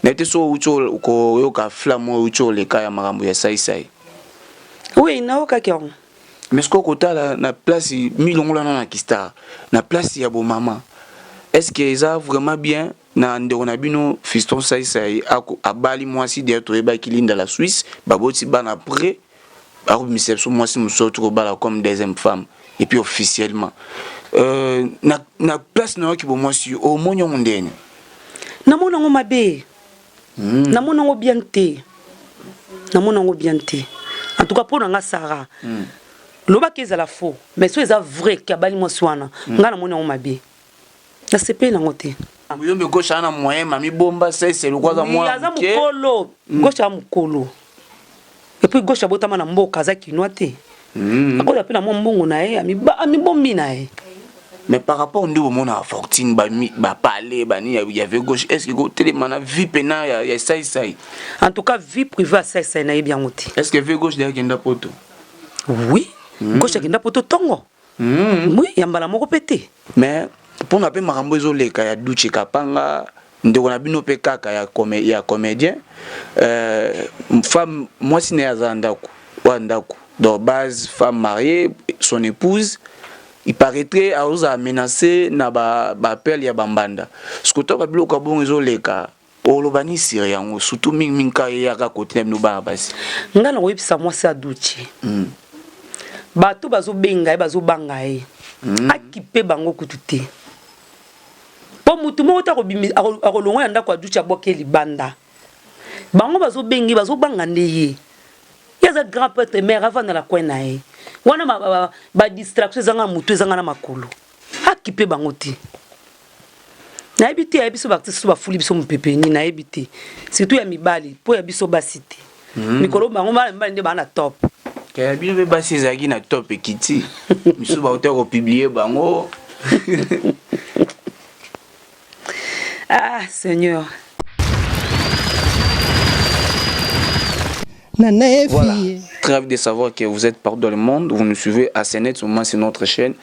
Nayebi te soki owuti koyoka flamme oyo ewuti koleka ya makambo ya Sai-Sai. Oui, nayokaki yango. Mais sikoyo kotala na place milongola na na kistar na place ya bomama est ce que eza vraiment bien na ndeko na bino Fiston Sai-Sai abali mwasi d'ailleurs toyebaki Linda la Suisse baboti bana après akobimisa biso mwasi mosusu auti kobala comme deuxième femme et puis officiellement euh, na, na place na yoki bomwasi omoni yango ndeni namoni yango mabe hmm. namoni yango bien te namoni yango bien te en tout cas mpo na nga Sarah hmm. lobaki ezala faux mais so eza vrai ke abali mwasi wana hmm. nga namoni yango mabe nasepeli nango te muyombe gauche ana moyen mami bomba sese lokwa aza mwana aza mokolo mm. gauche aza mokolo et puis gauche abotama na mboka aza kinois te mm. akoza mpe na mwa mbongo na ye amibombi na ye mais par rapport nde bomonaka fortune bapale bani ya vie gauche est ce que kotelema na vie mpena ya saisai en tout cas vie privée ya saisai nayebi yango te est ce que vie gauche akenda poto oui mm. gauche akenda poto ntongo mm. oui ya mbala moko mpe te mais mpona mpe makambo ezoleka ya duce kapanga ndeko na bino mpe kaka ya, comé, ya comédien euh, femme mwasi na ye aza ndako oya ndako donc base femme mariée son épouse il paraîtrait azozala menacé na baappel ba ya bambanda sikoto babiloko ya bongo ezoleka oloba ni sire yango surtout mingimingi kaka eyaka kote na bino bana basi ngai nakoyebisa mwasi ya duce mm. bato bazobenga ye bazobanga ye mm. akipe bango kutu te mpo motu moko te akolongwa ya ndako ya duce abwaki ye libanda bango bazobengi bazobanga nde ye ye aza grand prêtre mare avanda na coin na ye wana badistraction ezanga motu ezanga na makolo akipe bango te nayebi te ya biso baartiste so bafuli biso mopepe nini nayebi te surtout ya mibali mpo ya biso basi te hmm. mikolo bango bana mibali nde baa na top ya bino mpe basi ezalaki na top ekiti misusu bauta kopublie bango ah seigneur Voilà, très ravi de savoir que vous êtes partout dans le monde. Vous nous suivez à CNET, ce moment c'est notre chaîne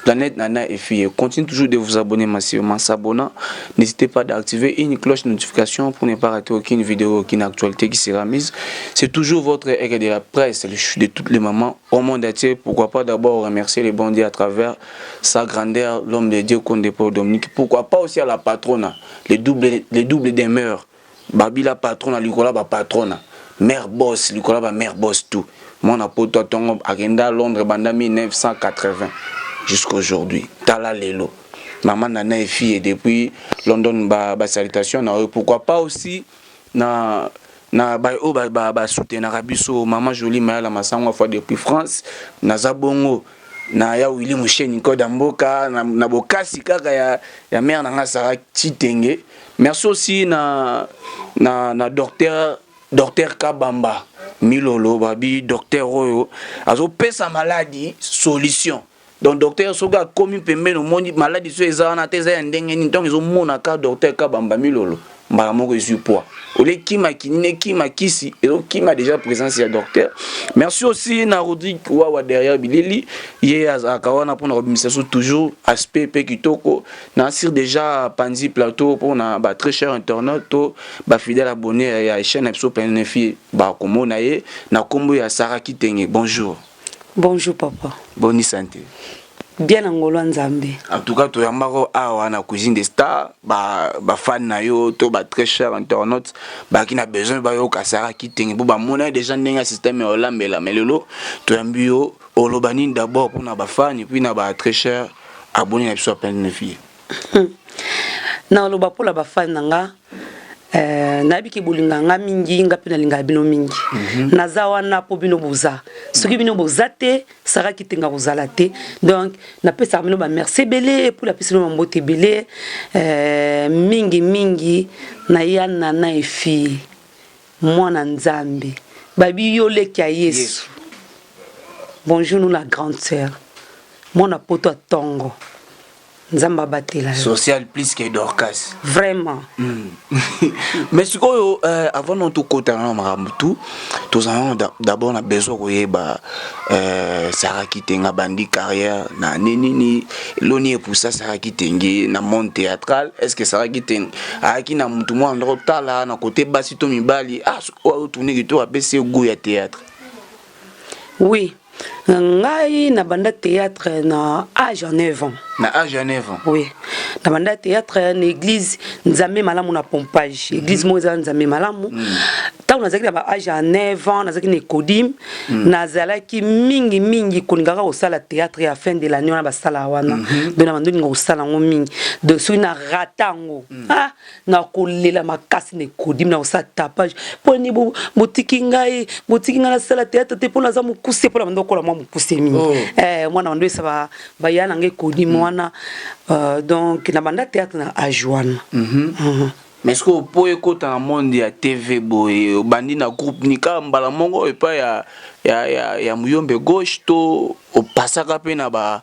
Planète Nana et Fille. Continuez toujours de vous abonner massivement, s'abonnant. N'hésitez pas d'activer une cloche de notification pour ne pas rater aucune vidéo, aucune actualité qui sera mise. C'est toujours votre aigle de la presse, le chou de toutes les mamans au monde entier. Pourquoi pas d'abord remercier les bons dieux à travers sa grandeur, l'homme de Dieu, Condé Paul Dominique. Pourquoi pas aussi à la patronne, les doubles, les doubles demeures. Babila patrona likolo ya ba patrona mère boss likolo ya ba mère boss tout mwana poto ya tongo akenda Londres banda 1980 jusqu'aujourd'hui tala lelo maman nana et fille depuis London ba, ba salutation na yo pourquoi pas aussi na na ba oyo ba, ba, ba soutenaka biso maman Jolie Mayala Masango fois depuis France naza bongo na ya Willy Musheni code ya mboka na, na bokasi kaka ya, ya mère na nga Sarah Chitenge merci aussi na, na, na docteur docteur Kabamba Milolo babi docteur oyo azopesa maladi solution donc docteur soki akomi pembeni omoni maladi so eza wana te eza ya ndenge nini ntango ezomona ka docteur Kabamba Milolo mbala moko ezwi poids olie kima kinini ekima kisi ezokima déjà présence ya docteur merci aussi na Rodrigue Wawa derrière bilili ye azalaka wana mpona kobimisa so toujours aspect mpe kitoko na sur déjà panzi plateau mpona ba très cher internaute to ba fidèle abonné ya chaîne na biso PNFI bakomona ye na nkombo ya Sarah Kitenge bonjour bonjour papa boni santé bien na ngolo ya nzambe en tout cas toyambako awa na cuisine de star bafan ba na yo to ba très cher internaute baki na besoin bayoka Sarah Kitenge mpo bamona déjà ndenge ya système ya olambela mais lelo toyambi yo oloba nini d'abord mpona bafan et puis na ba très cher abonné na biso ya pleine vie na oloba mpola bafan na nga Eh, nayebi ke bolinga nga mingi nga mpe nalingaka bino mingi mm -hmm. naza wana mpo bino boza soki bino boza te Sarah Kitenga kozala te donc napesaka bino bamerci ebele epuis napesi bino bambote ebele eh, mingi mingi na ya nana efie mwana nzambe babi yo leki ya yesu bonjour nous la grande sœur mwana poto ya ntongo. Nzambe abatela yo. Social plus que Dorcas. Vraiment. Mais sikoyo, avant non tokota na makambo tu, tozala d'abord na besoin koyeba Sarah Kitenge abandi carrière na nini nini, eloni epusa Sarah Kitenge na monde théâtral. Est ce que Sarah Kitenge ayaki na mutu mwana ndoko tala na côté basi to mibali, ah, oyo tourne kitoko, apesi ye goût ya théâtre? Oui, ngai nabanda théâtre na âge ya 9 ans. Na âge ya 9 ans? Oui, nabanda théâtre na église Nzambe Malamu na Pompage, église moko eza Nzambe Malamu. Ntango nazalaki na ba âge ya 9 ans, nazalaki na Ecodim, nazalaki mingi mingi kolingaka kosala théâtre ya fin de l'année wana basala wana. Donc na bando olinga kosala yango mingi. Donc soki na rata yango, ah, nakolela makasi na Ecodim, na kosala tapage mpo ni botiki ngai, botiki ngai nasala théâtre te mpo naza mokuse, mpo na bando okola mwa mokuse mingi. Eh, mwana bando esa baya na ngai Ecodim wana. Donc na banda théâtre na âge wana. Mais ce que po ekota na monde ya TV boye, obandi na groupe ni kaka mbala moko epai ya Muyombe Gauche, to opasaka mpe na ba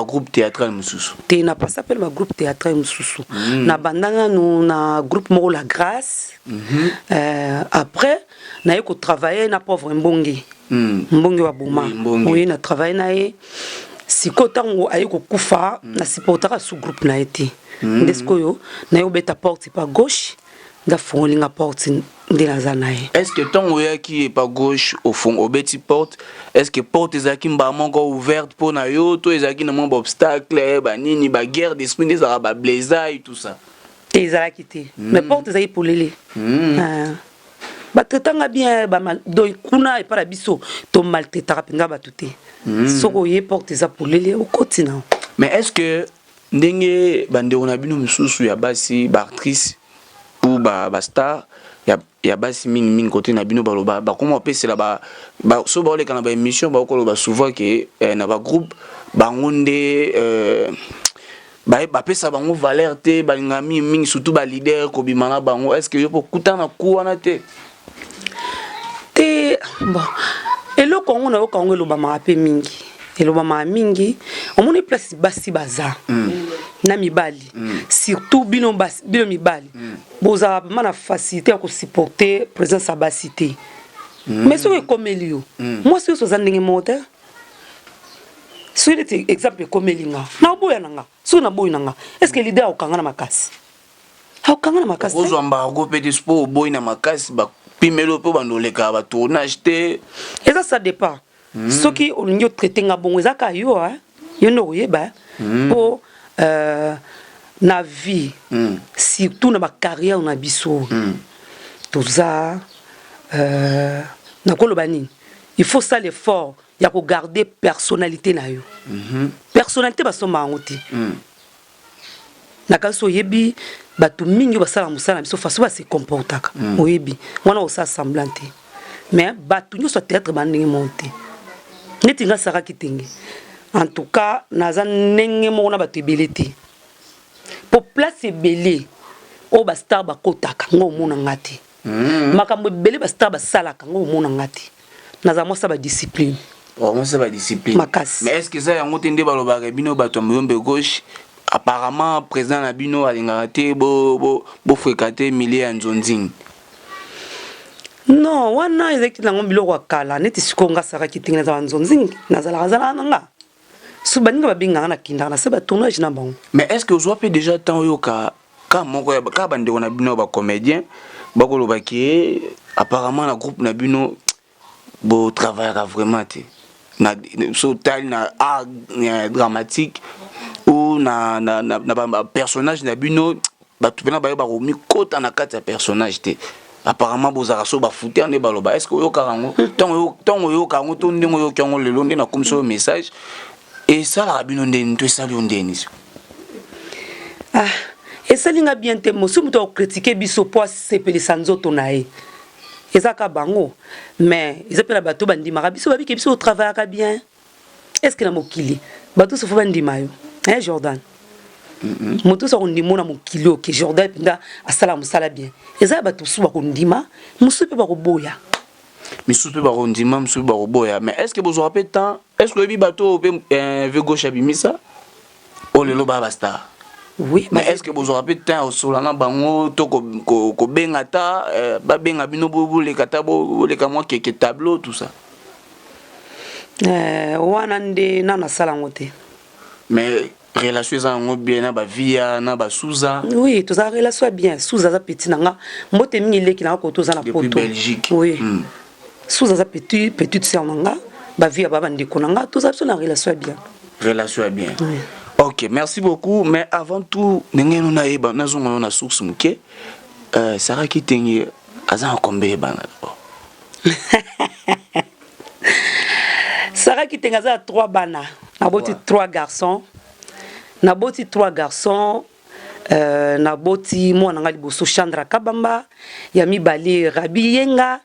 groupe théâtral mosusu? Te, napasa mpe na bagroupe théâtral mosusu. Nabanda nanu na groupe moko La Grâce. Après naye kotravaille na pauvre Mbonge. Mbonge wa Boma. Oui, Mbonge. Oye na travaille na ye. Sikoyo ntango aye kokufa, nasupportaka sous groupe na ye te. Nde sikoyo naye kobeta porte pa Gauche, nde afongolinga porte, nde naza na ye. Est ce que ntango oyaki epa Gauche, ofong obeti porte, est ce que porte ezalaki mbala moko ouverte mpo na yo, to ezalaki na mwa baobstacle, banini, baguerre d'esprit nde ezalaka, bablesai, tout ça? Te, ezalaki te, mais porte ezalaki polele. Ah. Batraitanga bien donc kuna epai na biso tomaltraitaka mpenza bato te. Soki oye, porte eza polele, okoti na. Mais est ce que ndenge bandeko na bino mosusu ya basi, baactrice ou bastar ya basi mingimingi kote na bino, baloba bakoma bapesela so baoleka na baémission, bakoloba souvent ke na bagroupe bango nde bapesa bango valeur te, balingaka mingimingi surtout baleader kobima na bango? Est ce que yo mpo okutana na ku wana te? Te, bon, eloko yango nayoka yango elobamaka mpe mingi, elobamaka mingi. Omoni place basi baza na mibali, surtout bino basi, bino mibali bozala ma na facilité ya kosupporter présence ya basi te. Mais soki ekomeli yo, mwasi nyonso aza ndenge moko te. Soki neti exemple ekomeli nga, naboya na nga. Soki naboyi na nga, est ce que leader akokanga na makasi? Akokanga na makasi te. Ozwa embargo mpe te po oboyi na makasi, bapimeli mpo bando olekaka batournage te? Eza ça dépend. Soki olingi otraite nga bongo, eza kaka yo, hein? Yo nde okoyeba mpo na vie, surtout na bacarrière na biso toza nakoloba nini, il faut sala effort ya kogarder personnalité na yo. Personnalité basomba yango te. Na kasi oyebi bato mingi oyo basalaka mosala na biso, façon base comportaka, oyebi wana osala semblant te. Mais bato nyonso ya théâtre ba ndenge moko te. Neti nga Sarah Kitenge, en tout cas naza ndenge moko na bato ebele te, po place ebele oyo bastar bakotaka, nga omona nga te. Makambo ebele bastar basalaka, nga omona nga te. Naza mwasa badiscipline. Mwasa badiscipline. Makasi. Mais est ce que eza yango te nde balobaka bino bato ya Moyombe Gauche, apparemment président na bino alingaka te bofréquente milieu ya nzonzing? Non, wana ezalaki nango biloko ya kala. Neti sikoyo nga Sarah Kitenge naza banzonzingi, nazalaka zalaka na nga so baninga babengaka, nakendaka na se batournage na bango. Mais est ce que ozwa mpe déjà temps oyoka ka moko ya kaka bandeko na bino ya bacomédien bakoloba ke apparemment na groupe na bino botravaillaka vraiment te, na so otali na art dramatique ou na bapersonnage na bino, bato mpena bayeba komikota na kati ya personnage te, apparemment bozalaka so bafute nde baloba? Est ce que oyokaka yango? Ntango oyoka yango to ndenge oyoki yango lelo nde nakomisi oyo message, esalaka bino ndeni to esali yo ndeni? Ah, esali nga bien te. Mosu moto akocritiquer biso mpo asepelisa nzoto na ye, eza ka bango. Mais eza mpe na bato bandimaka biso, babike biso otravaillaka bien. Est ce que na mokili bato sofo bandima yo, hein, Jordan? Moto nyonso akondima na mokili oke Jordan mpenza asala mosala bien, eza ya bato mosusu bakondima, mosusu mpe bakoboya. Misusu mpe bakondima, misusu mpe bakoboya. Mais est ce que bozwaka mpe temps? Est ce que oyebi bato oyo mpe ve Gauche abimisa? Oyo lelo baya bastar. Oui. Mais est ce que bozwaka mpe temps ya kosola na bango to kobenga ata euh, babenga bino boleka ata boleka mwa keke tableau tout ça? Euh, wana nde nano nasala yango te. Mais relation eza yango bien na bavia na basuza? Oui, tozala relation ya bien. Suza aza petit na nga, mbote mingi leki na nga koto oza na poto Belgique. Oui. Suza aza petit, petite sœur na nga, bavia ba bandeko na nga, toza biso na relation ya bien. Relation ya bien. Oui. Ok, merci beaucoup. Mais avant tout, ndenge no nayeba, nazonga no na source moke. Sarah Kitenge aza na combien ebana d'abord? Sarah Kitenge aza na 3 bana. Naboti 3 garçons. Naboti 3 garçons. Naboti mwana nga liboso Chandra Kabamba, ya mibale Rabi Yenga,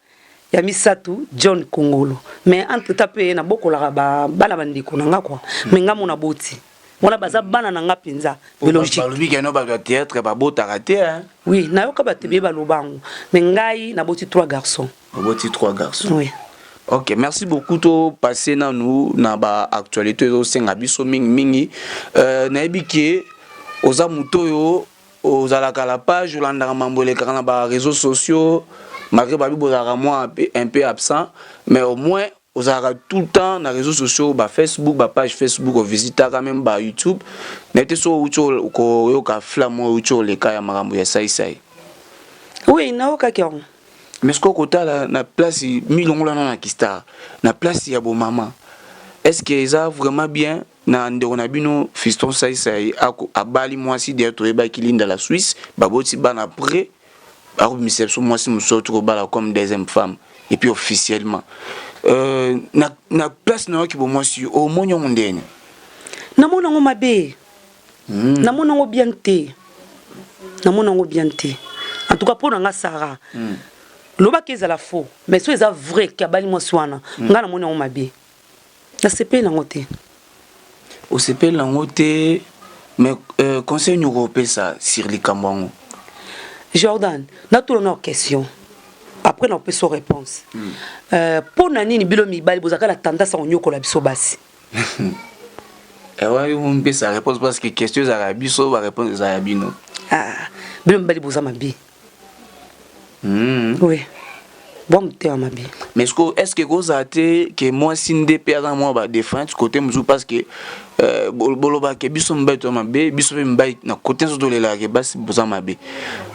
ya misato John Kongolo. Mais entre temps pe nabokolaka ba bana bandeko na nga quoi. Mais nga mona boti. Wana baza bana na nga penza biologique. Balobi ke no bato ya théâtre babotaka te hein. Oui, nayoka bato ebele baloba yango. Mais ngai naboti 3 garçons. Oboti 3 garçons. Oui. Ok, merci beaucoup. To passer nanu na ba actualité osenga biso mingi mingi. Nayebi ke oza moto oyo ozalaka la page, olandaka mambo elekaka na ba réseaux sociaux, malgré babi bozalaka mwa un peu absent, mais au moins ozalaka tout le temps na réseaux sociaux, ba Facebook, ba page Facebook ovisitaka, même ba YouTube. Nayebi te so outi koyoka flamme oyo outi oleka ya makambo ya saisai. Oui, naokaki yango. Mais soki okotala na place milongola na kistar na place ya bomama, est ce que eza vraiment bien na ndeko na bino Fiston Saisai abali mwasi der toyebaki Linda la Suisse, baboti bana, après akobimisa biso mwasi mosusu tokobala comme deuxième femme et puis officiellement na place na yoki bomwasi, omoni yango ndeni? Namoni yango mabe. Namoni yango bien te, namoni yango bien te. En tout cas mpo na nga Sara, lobaki ezala faux, mais so eza vrai ke abali mwasi wana, nga namoni yango mabe, nasepeli nango te. Osepeli nango te, mais conseil nini okopesa sur likambo yango? Jordan, natuna na question, après napesa réponse. Mpo na nini bino mibali bozalaka na tendance ya konyokola biso basi? Ewa, yo mpesa réponse parce que question ezalaka ya biso, baréponse ezala ya bino. Ah, bino mibali boza mabe. Oui, bwa motema mabe. Mais est ce que kozala te ke mwasi nde mpe aza mwa badéfense côté mosusu? Parce que bolobaka biso mibali toza mabe, biso mpe mibali na côté nyonso tolelaka ke basi boza mabe,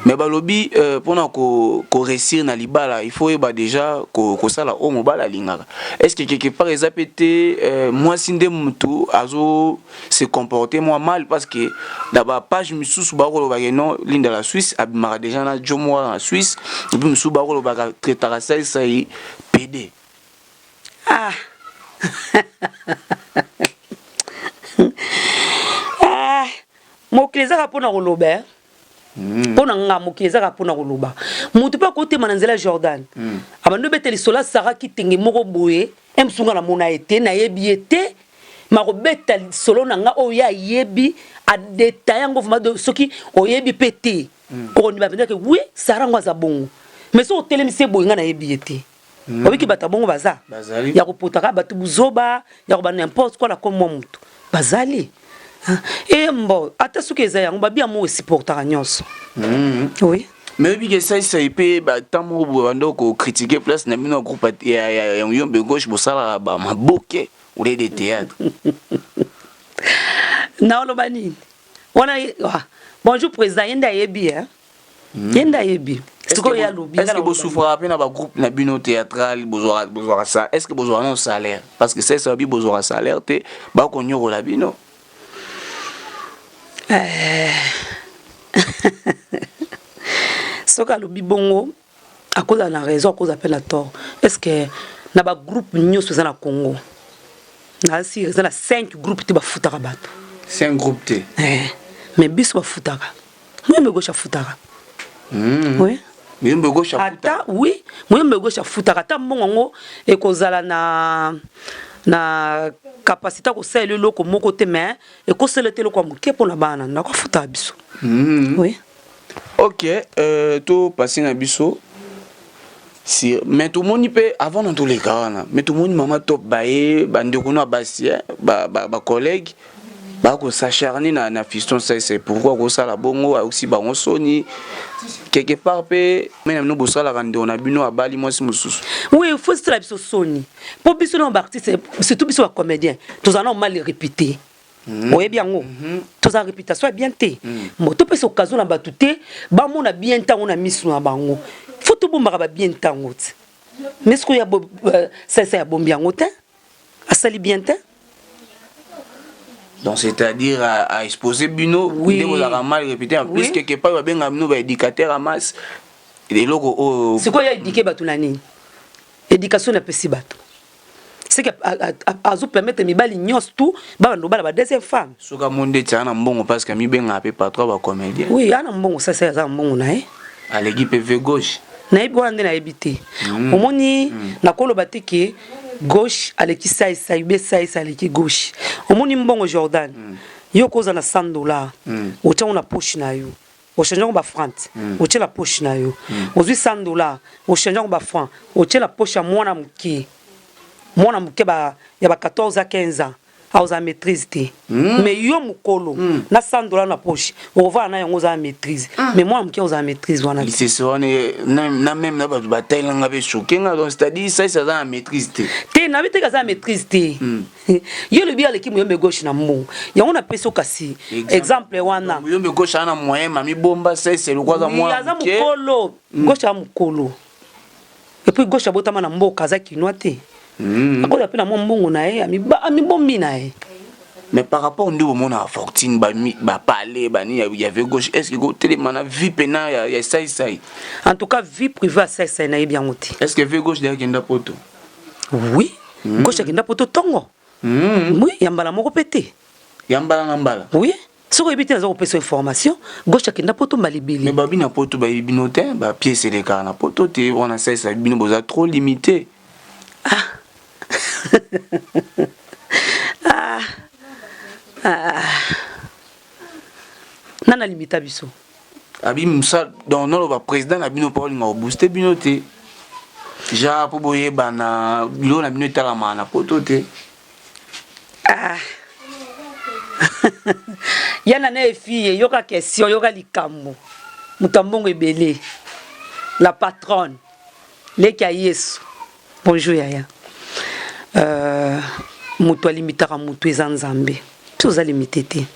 mais balobi mpona koréussir na libala, il faut oyeba déjà kosala oyo mobali alingaka. Est ce que quelque part eza mpe te mwasi nde motu azo se comporter mwa mal? Parce que na bapage misusu bakolobaka non, Linda la Suisse abimaka déjà na jomo wana na Suisse, et puis misusu bakolobaka traitaka Saisai PD. Ah ah, mokili ezaka mpona koloba eh? Mpo na nga, mokili ezaka mpona koloba. Motu mpe akotema na nzela ya Jordan, abandi obeta lisolo asara Kitenge moko boye mosunga, namona ye te, nayebi ye te, makobeta lisolo na nga oyo ye ayebi adetaille yango vraiment. Soki oyebi mpe te, okondima mpenza ke oui, Sara yango aza bongo. Mais soki otelemisi ye boye, nga nayebi ye te. Obiki bato ya bongo baza ya kopotaka bato buzoba ya koba n'importe quoi na komwa motu bazali e mbo. Ata soki eza yango, babi yango esupportaka nyonso. Oui. Mais oyebi ke Saisai mpe batan moko boye bando kocritiquer place na bino ya groupe ya Yombe Gauche, bosalaka bamaboke au lieu de théâtre. Naoloba nini wana? Ah, bonjour président, ye nde ayebi, ye nde ayebi sikoyo ye alobi. Est ce que bosouffraka mpe na bagroupe na bino théâtral? Bozwaka ça, est ce que bozwaka no salaire? Parce que Saisai babi bozwaka salaire te, bakonyokola bino. Soki alobi bongo, akozala na raison, akozala mpe na tort. Est ce que na bagroupe nyonso eza na Congo, nasi eza na 5 groupe te bafutaka bato? 5 groupe te. Eh, mais biso bafutaka, Muyombe Gauche afutaka. Oui. Muyombe Gauche? Ata oui, Muyombe Gauche afutaka. Ata mbongo yango ekozala na capacité akosalela eloko moko te, mais ekosala te eloko ya moke mpona bana ndako, afutaka biso. Oui. Ok, topase na biso si, mais tomoni mpe avant na toleka wana, mais tomoni mama Top baye bandeko no ya basi bacollègue. Bako s'acharner na, na fiston sai c'est pourquoi kosala bongo ayokisi bango soni quelque part pe mais na bino bosalaka ndeko na bino abali mwasi mosusu. Oui, faut sala biso soni mpo biso na baartiste, surtout biso bacomédien, tozala na mal réputé. Oyebi yango, tozala réputation ya bien te. Mo topesa occasion na bato te bamona bien ntango na miso na bango. Faut tobombaka babien ntango te, mais soki oya salisa ya bombi yango te, asali bien te. Donc c'est-à-dire à exposer bino Oui. nde bozalaka mal réputé en plus. Quelque part babengaka bino baéducateur à masse, eloko oyo. Sikoyo ya éduquer bato na nini? Éducation napesi bato seke azopermettre mibali nyonso tu babanda kobala ba deuxième femme. Soki amoni ndeti aza na mbongo, parce que amibengaka mpe patron bacomédien. Oui, ana mbongo, sasa aza na mbongo na ye. Aleki mpe ve gauche. Nayebi wana nde nayebi te. Omoni, nakoloba te ke gauche aleki saisai be saisai aleki gauche. Omoni mbongo, Jordan, yo koza na 100 $, otiango na poche na yo, ochange yango bafranc, otie na poche na yo. Ozwi 100 $, ochange yango bafranc, otie na poche ya mwana moke, mwana moke ya ba 14 à 15 ans, akozala maîtrise te. Mais yo mokolo na 100 $ na poche, okovanda na yango, ozala maîtrise, mais mwana moke ozala maîtrise wana te. Lisese wana na même na bato batelanga mpe choquenga. Donc c'est-à-dire saisi aza na maîtrise te? Te, nayebi te, aza na maîtrise te. Yo lobi aleki moyombe gauche na mbongo, yango napesi yo kasi exemple wana. Moyombe gauche aza na moyen mami bomba saisi eloko aza Oui, mwana aza moke. Mokolo gauche aza mokolo, et puis gauche abotama na mboka, aza kinwa te. Akoza mpe na mwa mbongo na ye, amibombi na ye. Mais par rapport nde bomonaka fortune bapale bani ya ve gauche, est ce que kotelema na vie pena ya saisai? En tout cas, vie privée asaisai nayebi yango te. Est ce que ve gauche deyakenda poto? Oui, gauche akenda poto ntongo. Oui, ya mbala moko mpe te. Ya mbala na mbala? Oui, soki oyebi te, naza kopesa information. Gauche akenda poto mbala ebele. Mais babi na poto bayebi bino te, bapiese elekaka na poto te. Wana saisa bino boza trop limité. Ah. Ah. Ah. Nana limita biso? Abi mosala, donc noloba président na bino mpo olinga kobooste bino te, genre mpo boyebana, biloko na bino etalamaka na poto te. Ah. Ya na efille, yoka question, yoka likambo. Moto ya mbongo ebele, la patronne, leki ya Yesu, bonjour yaya. Moto alimitaka moto eza Nzambe. Mpe oza limité te.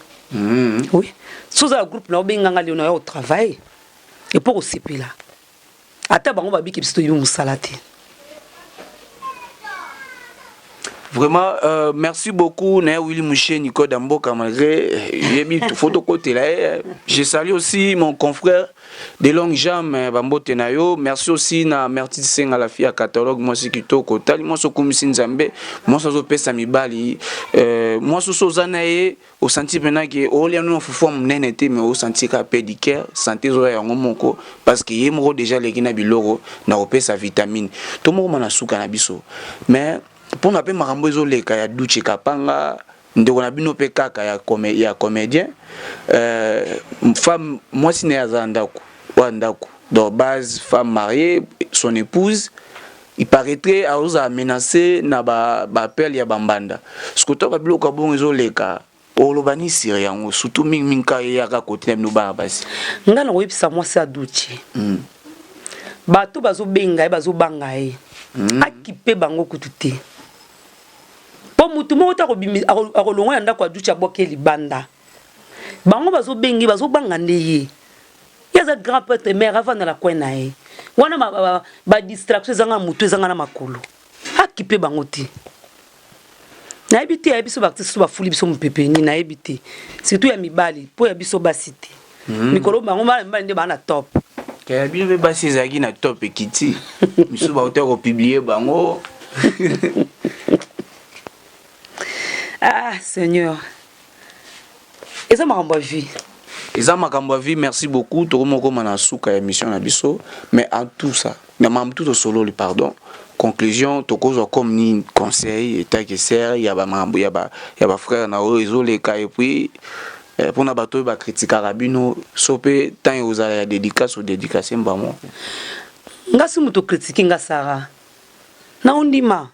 Oui, so oza na groupe na obenganga leo na yo otravaille epo kosepela, ata bango babiki biso toyebi mosala te. Vraiment, merci beaucoup na Willy Mouché Code Mboka, malgré yebi photo côté là. Je salue aussi mon confrère de longue jambe, bambote na yo. Merci aussi na Merti Senga, la fille à catalogue, moi c'est kitoko. Tali moi so komisi Nzambe, moi so pesa mibali, moi so so zana ye osenti mpena ke olia no fufu ya monene te, mais osenti ka pédicare santé ezoya yango moko, parce que ye moko déjà aleki na biloko na kopesa vitamine. To moko ma na suka na biso, mais mpona mpe makambo ezoleka ya Duche Kapanga, ndeko na bino mpe kaka ya comédien, femme, mwasi na ye aza na ndako oya ndako, donc base femme mariée, son épouse, il paraîtrait azozala menacé na baappel ya bambanda. Soki to babiloko ya bongo ezoleka, oloba ni sire yango, surtout mingimingi ka eyaka kote na bino bana basi? Ngai na koyebisa mwasi ya Duche, bato bazobenga ye, bazobanga ye, akipe bango kutu te, mpo motu moko te akolongwa na ndako ya Duche abwaki ye libanda. Bango bazobenga ye, bazobanga nde ye. Ye aza grand prêtre mare, avanda na coin na ye wana. Badistraction ezanga motu, ezanga na makolo, akipe bango te. Nayebi te, yayebi biso baartiste so bafuli biso mopepe nini, nayebi te, surtout ya mibali, mpo ya biso basi te. Mikolo bango bana mibali nde baa na top. Ya bino mpe basi ezalaki na top, ekiti misusu bauta kopublier bango. Ah Seigneur, eza makambo ya vie. Eza makambo ya vie. Merci beaucoup. Tokomokoma na suka ya émission na biso, mais en tout ça, na makambo tu tosololi, pardon, conclusion tokozwa comme nini? Conseil etake ser ya bamakambo ya bafrère na oyo ezoleka, et puis mpona bato oyo bakritikaka bino, so mpe ntango ekozala ya dédicace, odédicace mbamo. Nga si moto okritike nga, Sara, na ondima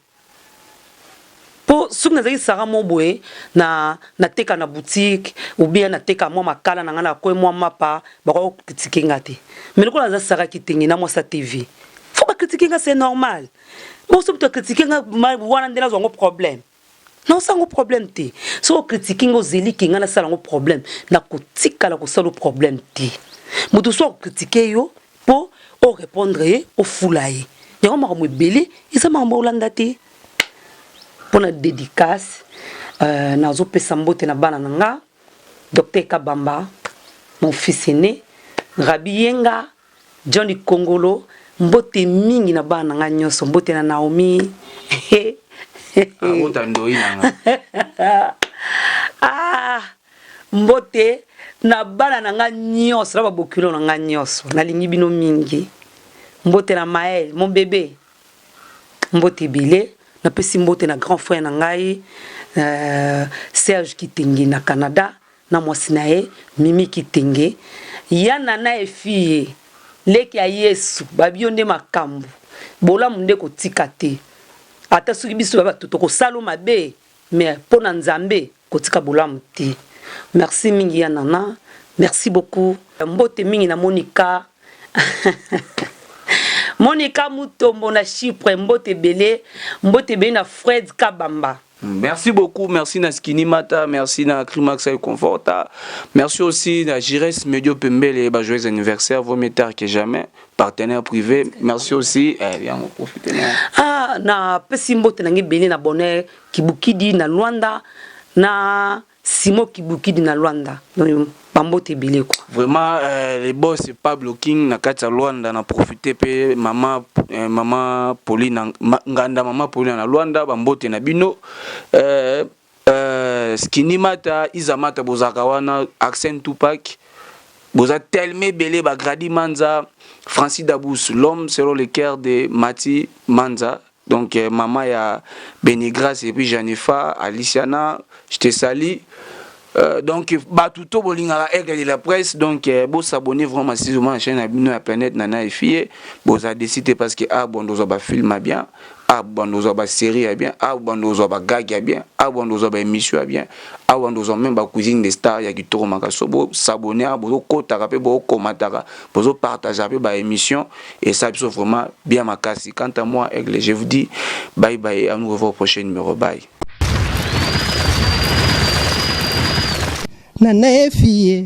mpo. Mpo soki nazalaki Sara mo boye na nateka na boutique ou bien nateka mwa makala na ngai, nakoye mwa mapa, bakoki kocritiquer nga te. Mais lokola naza Sara Kitenge na mwasa TV, faut bacritiquer nga, c'est normal. Boso moto acritiquer nga wana nde nazwa yango problème, naosala yango problème te. Soki ocritiquer nga, ozeliki nga nasala yango problème, nakotikala kosala problème te. Moto so akocritiquer yo mpo orépondre ye, ofula ye, yango makambo ebele eza makambo olanda te. Mpona dédicace, nazopesa mbote na bana na nga, Docteur Kabamba, mon fils aîné, Rabi Yenga, John Kongolo. Mbote mingi na bana na nga nyonso, mbote na Naomi. Abota ndoi na nga. Ah, mbote na bana na nga nyonso, na babokilo na nga nyonso, nalingi bino mingi. Mbote na Mael, mon bébé, mbote ebele. Napesi mbote na grand frère na ngai, Serge Kitenge na Canada, na mwasi na ye Mimi Kitenge. Ya nana efie leki ya Yesu, babio nde makambo bolamu nde kotika te. Ata soki biso bato tokosala mabe, mais mpo na Nzambe kotika bolamu te. Merci mingi ya nana, merci beaucoup. Mbote mingi na Monika, Monika Mutombo na Chypre, mbote ebele, mbote ebele na Fred Kabamba. Merci beaucoup, merci na Skinny Mata, merci na Crimax et Conforta, merci aussi na Gires Medio Pembele, bah, joyeux anniversaire, vaut mieux tard que jamais, partenaire privé, merci aussi, eh, bien, on profite. Ah, na pesi mbote na ngebele na Bonheur Kibukidi na Luanda, na Simo Kibukidi na Luanda. Donc, bambote ebele quoi. Vraiment, les boss Pablo King na kati ya Luanda, na profiter pe mama Pauline Nganda, mama Pauline na Luanda, bambote na bino. Skinny Mata, Isa Mata bozaka wana, Accent Tupac, boza tellement belé, ba Gradi Manza, Francis Dabous, l'homme selon le cœur de Mati Manza. Donc maman ya Benigras et puis Janifa, Aliciana, je te salue. Donc batuto bolingaka Aigle de la presse, donc bo s'abonner vraiment massivement à la chaîne na ya Planète Nana et Fille. Boza décidé parce que ah bon dozo ba film bien, ah bon dozo ba série bien, ah bon dozo ba gag bien, ah bon dozo ba émission bien, ah bon dozo même ba cuisine des stars ya kitoko makaso. Bo s'abonner, bozo kota pe, bo komata, bozo partager pe ba émission et ça biso vraiment bien makasi. Quant à moi Aigle, je vous dis bye bye, à nous revoir au prochain numéro. Bye. Nana efie.